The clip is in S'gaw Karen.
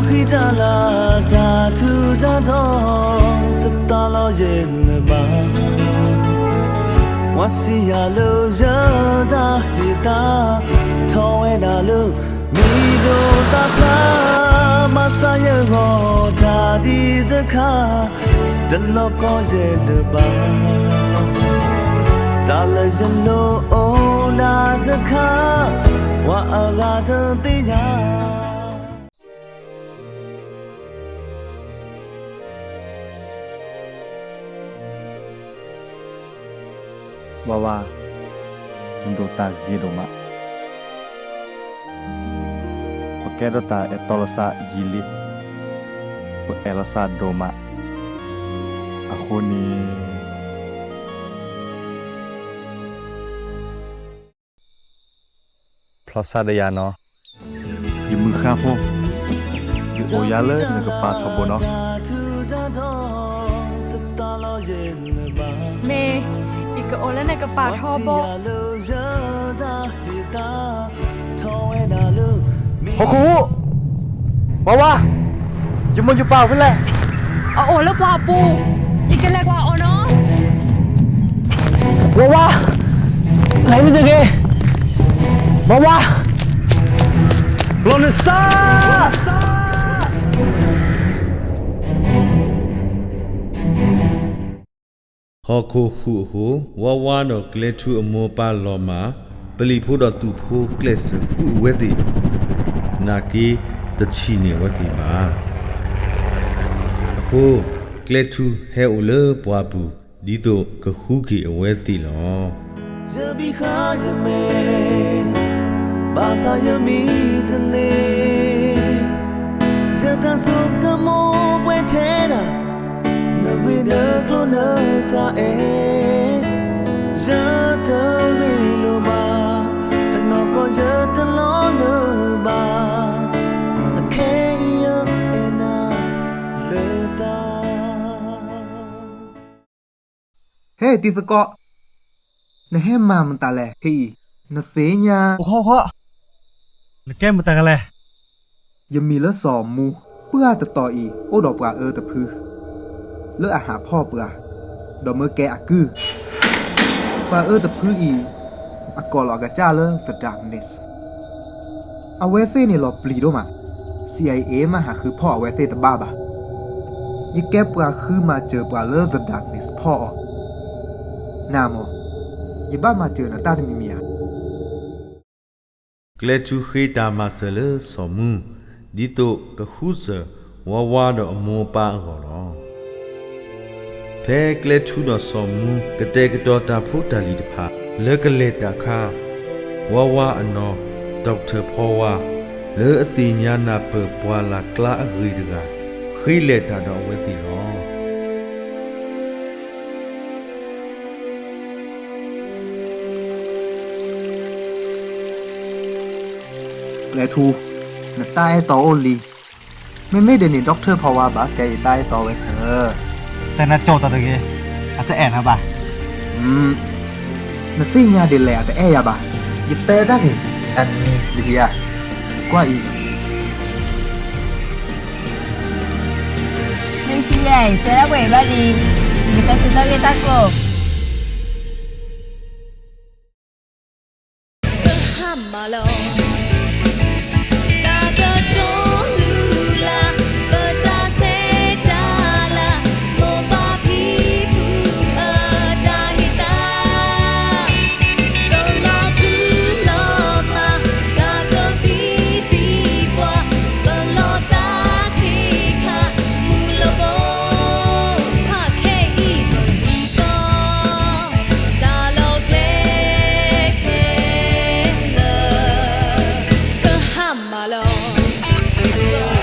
ဃံတၢ်လၢတၢ်ထူးတၢ်တီၤ တသးလီၤယဲၢ်လၢၤဘၣ်. ပှၤစံးယၤလၢယတၢ်ဟ့ၣ်သါ ထီၣ်ဝဲဒၣ်လၢ မံၤဒိၣ်သၣ်ဖျါ, ဘၣ်ဆၣ်ယဂီၢ်တၢ်ဒ်တခါ တလီၤကီယဲၢ်လၢၤဘၣ်. တၢ်လၢယလိၣ်အိၣ်ဒၣ်တခါ ပှၤအဂၤတသ့ၣ်ညါ ဝါဝါ, နဒိၣ်တၢ်ဂ့ၤဒိၣ်မး, ပကဲထီၣ်တၢ်အဲၣ်တီလီၤစၢ်ယံာ်လံ, ပအဲၣ်လီၤစၢ်ဒိၣ်မး, အဃိန့ၣ် ဖျီစၢ်ဒီးယၤနီၤ, ယမုၢ်ဃါဖိ, ယအိၣ်ယၤလၢနကပၤထီဘိနီၤ. မ့ၢ်, ယကအိၣ်လၢနကပၤထီဘိ. ဟီၣ်ခိၣ်ဟူး, ဝါဝါ, ယမိၢ်ယပၢ်ဖဲလဲၣ်. အအိၣ်လၢပှၢ်ပူၤ, ယကလဲၤကွၢ်အီၤနီၤ. ဝါဝါ, လဲၤမ့ၢ်တဂ့ၤ, ဝါဝါ, လီၤနစၢ်. ဟီၣ်ခိၣ်ဟူးအဃိ, ဝါဝါဒီးကျဲထူအမိၢ်အပၢ်လီၤမၢ်, ပလံၤဖိဒီးသုးဖိကျဲးစၢးဃုအဝဲသ့ၣ်, နာ်က့တထံၣ်န့ၢ်အဝဲသ့ၣ်ဘၣ်. အဃိ, ကျဲထူဟဲအိၣ်လၢပှၢ်ပူၤ, ဒ်သိးကဃုက့ၤအဝဲသ့ၣ်လီၤ. ယဘံဃာ်ယမဲာ်, ဘၣ်ဆၣ်ယမံတန့ၢ်, ယတၢ်ဆိကမိၣ်ပှဲၤထဲဒၣ် နဂ့ၢ်နကျိၤနတၢ်အဲၣ်, ယတဂ့ၤလိာ်ဘၣ်, အနီၢ်ကီၢ်ယတလီၤလၢၤဘၣ်, အခဲအံၤယအဲၣ်နၤလၢတၢ် ဟဲတံၤသကိး, နဟဲမၤမတၤလဲၣ်ဖဲအံၤ, နသ့ၣ်ညါ. အိၣ်ဃီဃီ, နကဲမတၤတဂၤလဲၣ်. ယမံၤလၢစီၤမူ, ပှၢ်တတီၤအံၤ အိၣ်ဒီးပှၤအၢတဖု လၢအဟးဖီၣ်ပှၤ, ဒီးမၢကဲအကုၢ်. ပှၤအၢတဖုအံၤ အကိးလီၤအကစၢ်လၢ The Darkness. အဝဲသ့ၣ်န့ၣ်လီၤပျံၤဒိၣ်မး, C I A မ့ၢ်ဟးဃုဖီၣ်အဝဲသ့ၣ်တဘၣ်ဘၣ်. ယကဲပှၤဃုမၤစၢၤပှၤလၢ The Darkness ဖီၣ်အီၤ. နၤမၢ်, ယဘၣ်မၤစၢၤနတၢ်တမံၤမံၤဧါ. ကျဲထူဃ့တၢ်မၤစၢၤလၢစီၤမူ, ဒ်သိးကဃုစၢၤဝါဝါဒီးအမိၢ်အပၢ်အဂီၢ်လီၤ. ဖဲကျဲထူဒီးစီၤမူ ကတဲာ်ကတီၤတၢ်ဖိတၢ်လံၤတဖၣ် လၢကလဲၤတၢ်အခါ, ဝါဝါအနီၢ် Doctor ဖီဝါ လၢအသ့ၣ်ညါနၢ်ပၢၢ်ပှၢ်လၢ်ကျါအဂ့ၤတဂၤ ဃ့လဲၤတၢ်ဒီးအဝဲသ့ၣ်လီၤ. ကျဲထူ, နတၢ်အဲၣ်တီအိၣ်လံ. မ့မ့ၢ်ဒ်န့ၣ် Doctor ဖီဝါဘၣ်ကဲယတၢ်အဲၣ်တီဝဲသၢ. တဲနၤကၠီၣ်တၢ်တဂ့ၤ, အတအဲၣ်နၤဘၣ်. နသ့ၣ်ညါဒ်လဲၣ်အတအဲၣ်ယၤဘၣ်. ယတဲတၢ်န့ၣ် အနံၤတကယၤ, ကွၢ်အံၤ. မ့ၢ်စံးယဲၢ် တဲဒၣ်ပှဲၤဘၣ်လံ, ယကတဲဆူတၢ်ဂ့ၢ်တၢ်ကျိၤ ကဟါမၢ်လီၤ. တၢ်ကတိၤလုၢ်လၢ် ပတၢ်ဆဲးတၢ်လၤ, မိၢ်ပၢ်ဖံဖုအတၢ်ဟ့ၣ်သါ, ကလီၤဖုလီၤမၢ်, တၢ်ကပံးသံပှၤ, ပလီၢ်သးခ့ခါ မုၢ်လီၤဘီ ခါခဲအံၤပဂံၢ်ကီ, တၢ်လီၤကျဲခဲလၢာ် ကဟါမၢ်လီၤ.